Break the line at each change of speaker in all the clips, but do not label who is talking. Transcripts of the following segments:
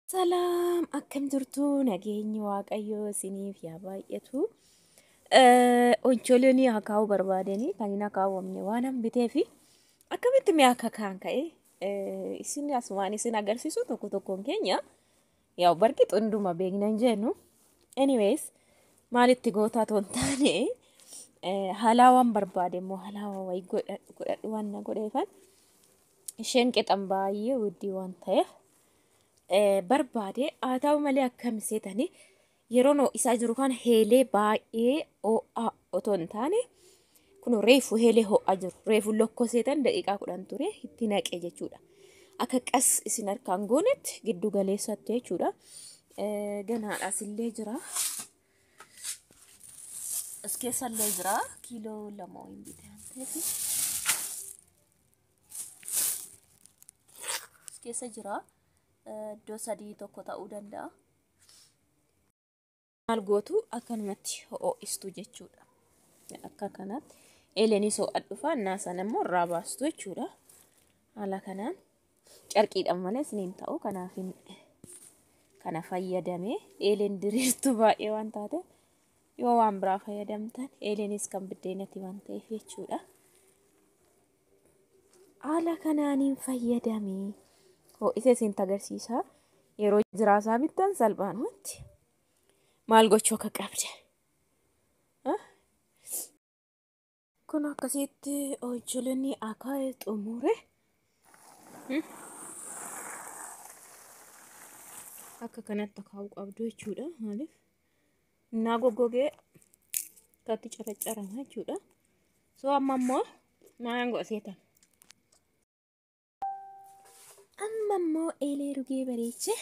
Salaam, akkam jirtu? Nageenyi Waaqayyoo isiniif yaa baay'atu. Oncholoonii akaa'uu barbaadanii kan hin akaawwamne waan han bitee fi akkamitti mi'a akka kaan ka'e isin asumaan isin agarsiisu. Tokko tokkoon keenya yaa barqi xunduma beekna hin jennu. Anyways, maalitti gootaa toon taane halaawaan barbaade immoo halaawaa wayii godhadhu waan na godheefan isheen qexan baay'ee wuddii waan ta'eef barbaade. Haa ta'u malee, akkam seetanii, yeroon ho'isaa jiru kana heelee baay'ee ho'aa otoo hin taane, kun reefu heelee ho'aa jiru, reefu lokkoseetan daqiiqaa 10 ture itti naqe jechuudha. Akka qas isin harkaan goonetti giddu galeessatti jechuudha. Ganaadhaas illee jira. As keessallee jira, kiiloo 2 wayiin bite waan ta'eef. As keessa jira. Iddoo 3 tokko ta'uu danda'a. Maal gootu, akkanumatti ho'istu jechuudha. Akka kanatti eeleenis ho'a dhufa, innaa sana immoo irraa baastu jechuudha. Haala kanaan carqiidhaan malee isiniin ta'u, kanaaf kana fayyadamee. Eeleen diriirtuu baay'ee waan taate, yoo waan biraa fayyadamtan eeleenis kan biddeenati waan ta'eef jechuudha. Haala kanaaniin fayyadamee ho'isee isin agarsiisa. Yeroo jiraasaa bittan salphaanumatti maal gochuu akka qabda. Kun akkasitti ojjolonni akaa'ee xumure. Akka kanatti akaa'uu qabdu jechuudha. Maaliif innaa goggogee akkatti caraccarama jechuudha. So amma immoo maal godhaseetan? Amma immoo eelee rugee bareechee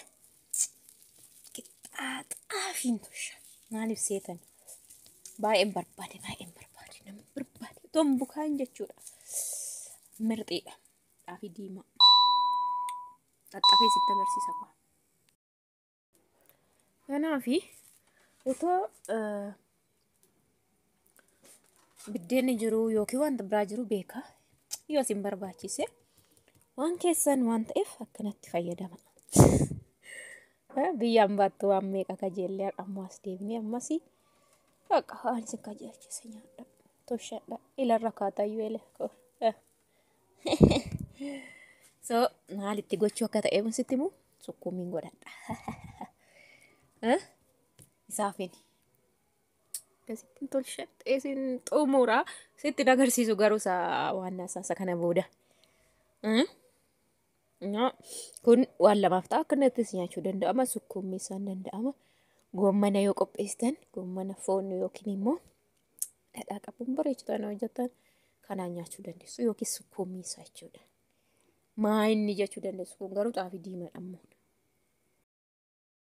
qixxaaxaafiin tosha. Maaliif seetan? Baay'een barbaade, baay'een barbaade, nama barbaade. Otoon bukaan jechuudha. Mirxiidha. Xaafii diimaa. Xaxxafee sitti agarsiisa kwa. Kanaafi otoo biddeenni jiru yookiin wanta biraa jiru beeka. Yoo isin barbaachise waan keessan waan ta'eef akkanatti fayyadama. Biyyaan baattu waan meeqa kajeellee, ammoo as deebinee ammas bakka waan isin kajeelchise nyaadha. Toshadha. Ilarra kaatayyuu ele. So maalitti gochuu akka ta'e sitti himu, sukkuumiin godhadha. Isaafin. Akkasitti tolchadhee isin xumuraa sitti agarsiisu, garuu isaa waan isa kana booda. Kun waan lamaaf ta'a, akkanattis nyaachuu danda'ama, sukkuummi isaan danda'ama. Goommana yoo qopheessitan, goommana foon yookiin immoo dhadhaa qabuun bareechitan hojjetan kanaan nyaachuu dandeessu yookiin sukkuummi isaa jechuudha. Maa inni jechuu dandeessu, kun garuu xaafii diimaadha ammoo.